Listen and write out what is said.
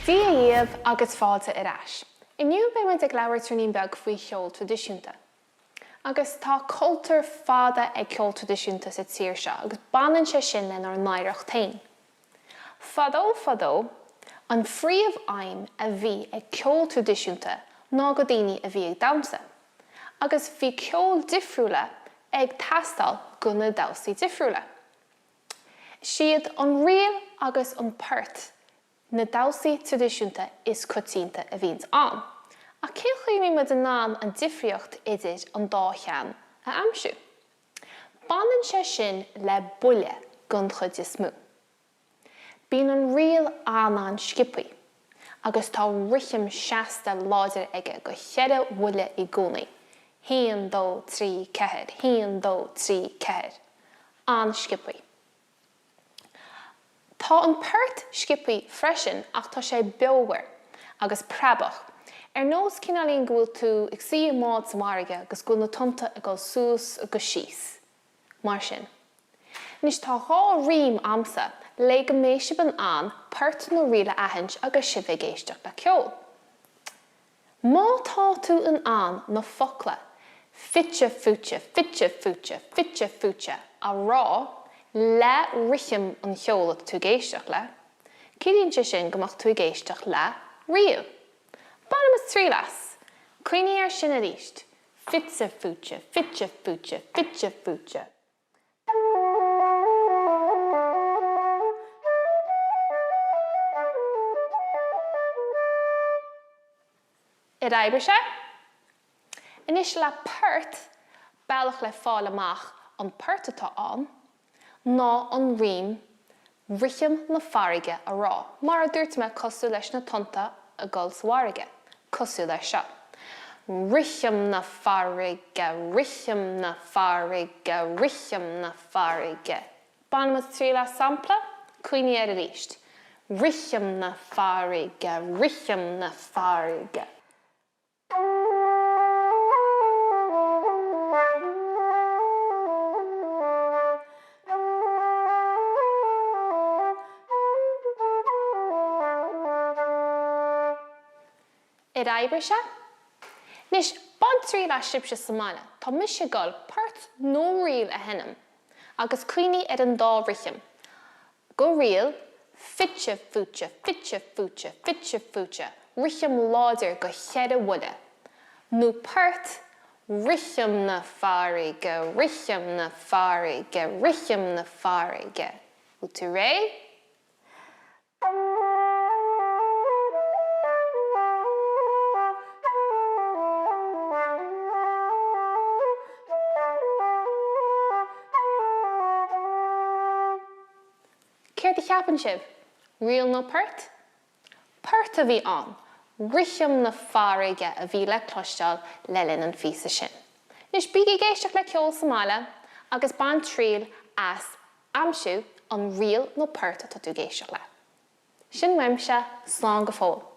Dia dhaoibh agus fáilte ar ais. Inniu beidh muid ag labhairt ruainnín beag faoi cheol traidisiúnta. Agus tá cultúr fada ag ceol traidisiúnta sa tír seo agus baineann sé sin lenár n-oidhreacht féin. Fadó fadó, an phríomh-aidhm a bhí ag ceol traidisiúnta ná go daoine a bhí ag damhsa. Agus bhí ceol difriúla ag teastáil go na damhsaí difriúla. Siad an ríl agus an port na damhsaí traidisiúnta is coitianta a bhíonns ann. Ach cén chaoi a mbíonn muid in ann an difríocht idir an dá cheann a aimsiú? Baineann sé sin le buille den chuid is mó. Bíonn an ríl an-an-sciobthaí agus tá rithim seasta láidir aige go cheithre bhuille i gcónaí, haon, dó, trí, ceathair, haon, dó, trí, ceathair. An-sciobthaí. Tá an port sciobthaí freisin ach tá sé beomhar agus preabach, ar nós cineáilín go bhfuil tú ag suí i mbád sa bhfarraige agus go bhfuil na tonnta ag dul suas agus síos. Mar sin. Anois tá dhá rím a'msa le go mbeidh sibh in ann port nó ríl a aithint agus sibh ag éisteacht le ceol. Má tá tú in ann na focla fite fuaite, fite fuaite, fite fuaite a rá le rithim an cheoil atá tú ag éisteacht le, ciallaíonn sé sin go mbeadh tú ag éisteacht le ríl. Bainimis triail as! Cuimhnigh air sin arís, fite fuaite, fite fuaite, fite fuaite. Ar oibrigh sé? Anois le port, bealach le fáil amach an port atá ann ná an rím rithim na farraige a rá, mar a dúirt mé cosúil leis na tonnta ag dul sa bhfarraige, cosúil leis seo. Rithim na farraige, rithim na farraige, rithim na farraige. Bainfimid triail as sampla, cuimhnigh air arís. Rithim na farraige, rithim na farraige. Ar oibrigh sé? Anois, bain triail as sibhse sa mbaile, tá mise ag dul port nó ríl a sheinm, agus cuimhnigh ar an dá rithim. Go ríl, fite fuaite, fite fuaite, fite fuaite, rithim láidir go cheithre bhuille. Nó port, rithim na farraige, rithim na farraige, rithim na farraige. Bhfuil tú réidh? Céard a cheapann sibh? Ríl nó port? Port a bhí ann. Rithim na farraige a bhí le cloisteáil le linn an phíosa sin. Anois bígí ag éisteacht le ceol sa mbaile agus bain triail as aimsiú an ríl nó port atá tú ag éisteacht le. Sin uaimse, slán go fóill.